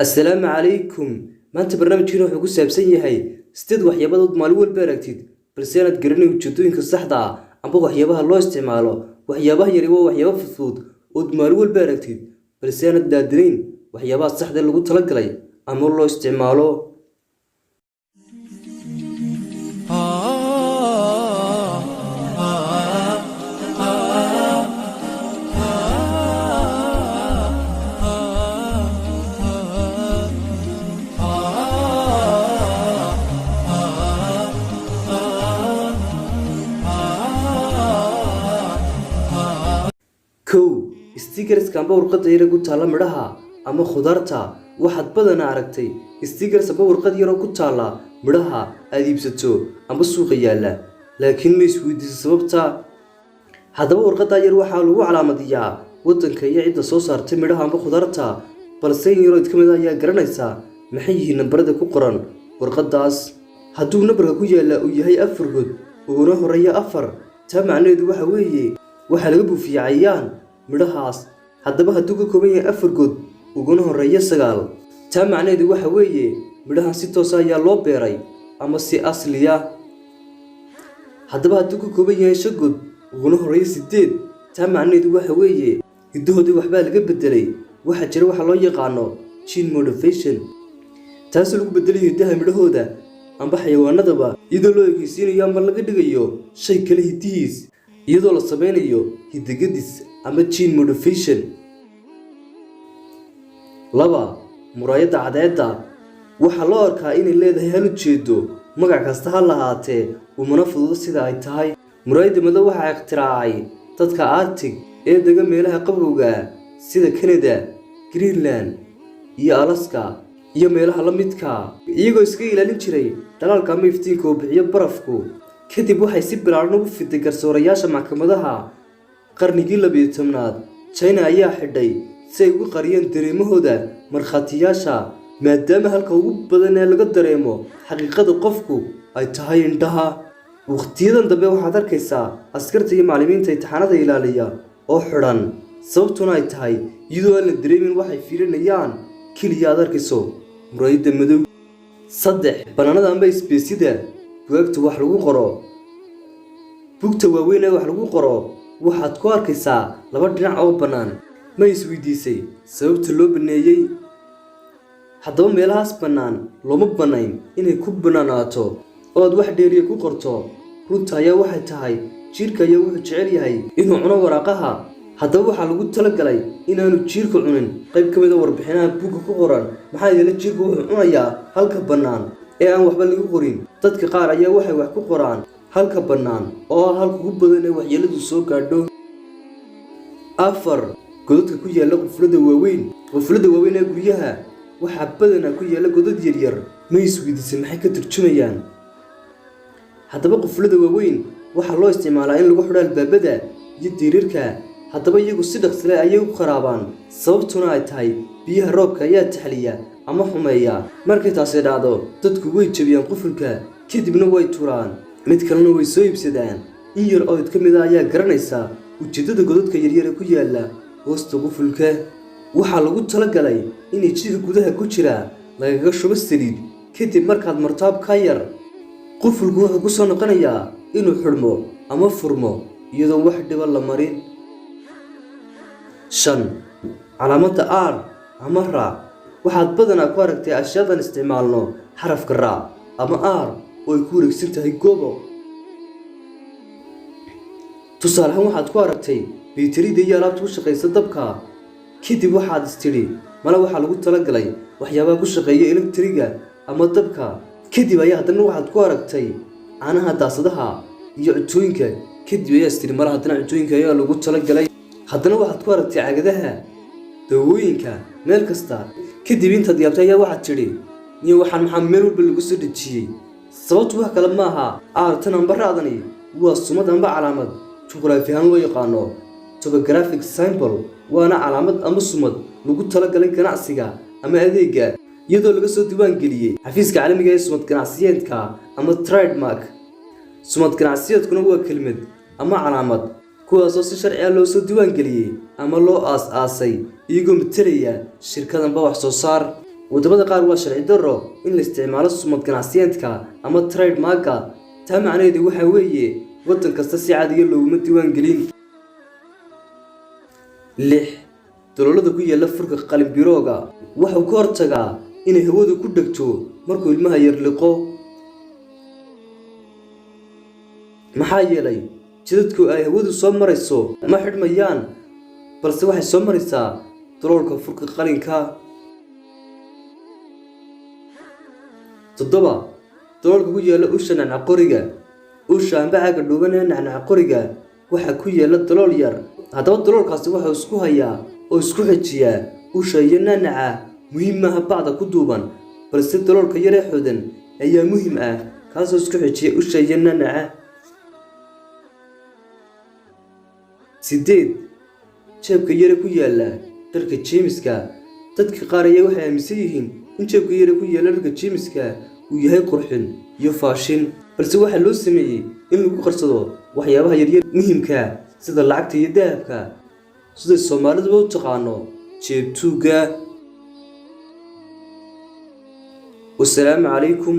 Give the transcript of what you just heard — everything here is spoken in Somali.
Assalaamu calaykum. Maanta barnaamijkeena wuxuu ku saabsan yahay sideed waxyaabadood maalin walba aragtid, balse aanaad garanay ujeedooyinka saxda ah amba waxyaabaha loo isticmaalo. Waxyaabaha yari waa waxyaabo fudud ood maalin walba aragtid, balse aanad daadinayn waxyaabaha saxda lagu talagalay ama loo isticmaalo. Kow, stickerska amba warqadda yar ee ku taalla midhaha ama khudaarta. Waxaad badanaa aragtay stickers amba warqad yaroo ku taalla midhaha aad iibsato amba suuqa yaalla, laakiin ma isweydiiso sababta? Haddaba warqaddaa yar waxaa lagu calaamadiyaa waddanka iyo cidda soo saartay midhaha amba khudaarta, balse in yaroo ka mid ah ayaa garanaysa maxay yihiin nambarada ku qoran warqaddaas. Hadduu nambarka ku yaalla uu yahay afar god uguna horeeya afar, taa macnaheedu waxa weeye waxaa laga buufiyey cayayaan midhahaas. Haddaba hadduu ka kooban yahay afar god uguna horeeya sagaal, taa macnaheedu waxa weeye midhahan si toosa ayaa loo beeray ama si asliya. Haddaba hadduu ka kooban yahay shan god uguna horeeya sideed, taa macnaheedu waxa weeye hiddahoodii waxbaa laga bedelay. Waxaa jira waxa loo yaqaano gene modification, taasoo lagu bedelayo hiddaha midhahooda amba xayawaanadaba, iyadoo loo ekeysiinayo ama laga dhigayo shay kale hiddihiis, iyadoo la sameynayo hiddagadis ama gene modification. Laba, muraayadda cadceedda. Waxaa loo arkaa inay leedahay hal ujeedo, magac kasta ha lahaatee, umana fududo sida ay tahay. Muraayadda madow waxaa ikhtiraacay dadka Arctic ee dega meelaha qabowga sida Canada, Greenland iyo Alaska iyo meelaha la midka, iyagoo iska ilaalin jiray dhalaalka ama iftiinka uu bixiyo barafku. Kadib waxay si ballaaran ugu fiday garsoorayaasha maxkamadaha. Qarnigii 12aad China ayaa xidhay si ay ugu qariyeen dareemahooda markhaatiyaasha, maadaama halka ugu badan ee laga dareemo xaqiiqada qofku ay tahay indhaha. Wakhtiyadan dambe waxaad arkaysaa askarta iyo macallimiinta imtixaanada ilaaliya oo xidhan, sababtuna ay tahay iyadoo aan la dareemin waxay fiirinayaan, keliya aad arkayso muraayadda madow. Saddex, bannaanada amba isbeesida bugaagta wax lagu qoro. Bugta waaweyn ee wax lagu qoro waxaad ku arkaysaa laba dhinac oo bannaan. Ma isweydiisay sababta loo baneeyey? Haddaba meelahaas bannaan looma bannayn inay ku bannaanaato oo aad wax dheeriya ku qorto. Runta ayaa waxay tahay jiirka ayaa wuxuu jecel yahay inuu cuno waraaqaha. Haddaba waxaa lagu talagalay inaanu jiirka cunin qayb ka mid a warbixinaha buugga ku qoran, maxaa yeelay jiirku wuxuu cunayaa halka bannaan ee aan waxba lagu qorin. Dadka qaar ayaa waxay wax ku qoraan halka bannaan oo ah halka ugu badan ee waxyeeladu soo gaadho. Afar, godadka ku yaalla qufulada waaweyn. Qufulada waaweyn ee guryaha waxaa badanaa ku yaalla godad yaryar. Ma isweydiisay maxay ka turjumayaan? Haddaba qufulada waaweyn waxaa loo isticmaalaa in lagu xidho albaabada iyo diirarka. Haddaba iyagu si dhaqsile ayay u kharaabaan, sababtuna ay tahay biyaha roobka ayaa taxliya ama xumeeya. Markay taasi dhacdo, dadku way jebiyaan qufulka, kadibna way turaan, mid kalena way soo iibsadaan. In yar oo id ka mid ah ayaa garanaysa ujeeddada godadka yaryar ee ku yaalla hoosta qufulka. Waxaa lagu talagalay inay jidka gudaha ku jira lagaga shubo saliid. Kadib markaad martaab ka yar, qufulku wuxuu ku soo noqonayaa inuu xidhmo ama furmo iyadoon wax dhiba la marin. Shan, calaamadda R ama ra. Waxaad badanaa ku aragtay ashyaadan isticmaalno xarafka ra ama R oo ay ku wareegsan tahay goobo. Tusaale ahaan, waxaad ku aragtay baytarida iyo alaabta ku shaqaysa dabka. Kadib waxaad istidhi male waxaa lagu talagalay waxyaabaha ku shaqeeya elektriga ama dabka. Kadib ayaa haddana waxaad ku aragtay caanaha daasadaha iyo cuntooyinka. Kadib ayaa istidhi male haddana cuntooyinka ayaa lagu talagalay. Haddana waxaad ku aragtay cagadaha dawooyinka meel kasta. Kadib intaad yaabtay ayaa waxaad tidhi, niyo waxaan maxaa meel walba lagu soo dhejiyey? Sababtu wax kale maaha, R-tan amba ra-dani waa sumad amba calaamad juqraafi ahaan loo yaqaano topographic symbol, waana calaamad ama sumad lagu talagalay ganacsiga ama adeega, iyadoo laga soo diiwaan geliyey xafiiska caalamiga ee sumad ganacsiyeedka ama trademark. Sumad ganacsiyeedkuna waa kelmad ama calaamad kuwaasoo si sharci ah loo soo diiwaan geliyey ama loo aas-aasay, iyagoo matalaya shirkadanba wax soo saar. Waddamada qaar waa sharci darro in la isticmaalo sumad ganacsiyeedka ama trademark-ga. Taa macnaheedu waxa weeye waddan kasta si caadiya looguma diiwaan gelin. 6, daloolada ku yaala furka qalinbirooga waxuu ka hortagaa inay hawadu ku dhegto markuu ilmaha yar liqo. Maxaa yeelay jidadku ay hawadu soo marayso ma xidhmayaan, balse waxay soo maraysaa daloolka furka qalinka. 7, daloolka ku yaala usha nacnacqoriga. Usha amba caaga dhuuban ee nacnacqoriga waxaa ku yaala dalool yar. Haddaba daloolkaasi wuxuu isku hayaa oo isku xejiyaa usha iyo nacnaca. Muhiim maaha bacda ku duuban, balse daloolka yar ee xodan ayaa muhiim ah, kaasoo isku xejiya usha iyo nacnaca. 8, jeebka yare ku yaala dharka jeemiska. Dadka qaar ayaa waxay aaminsan yihiin in jeebka yare ku yaala dharka jeemiska uu yahay qurxin iyo faashin, balse waxaa loo sameeyey in lagu qarsado waxyaabaha yaryar muhiimka sida lacagta iyo dahabka, siday Soomaaliduba u taqaano jeeb tuugga. Wasalaamu calaykum.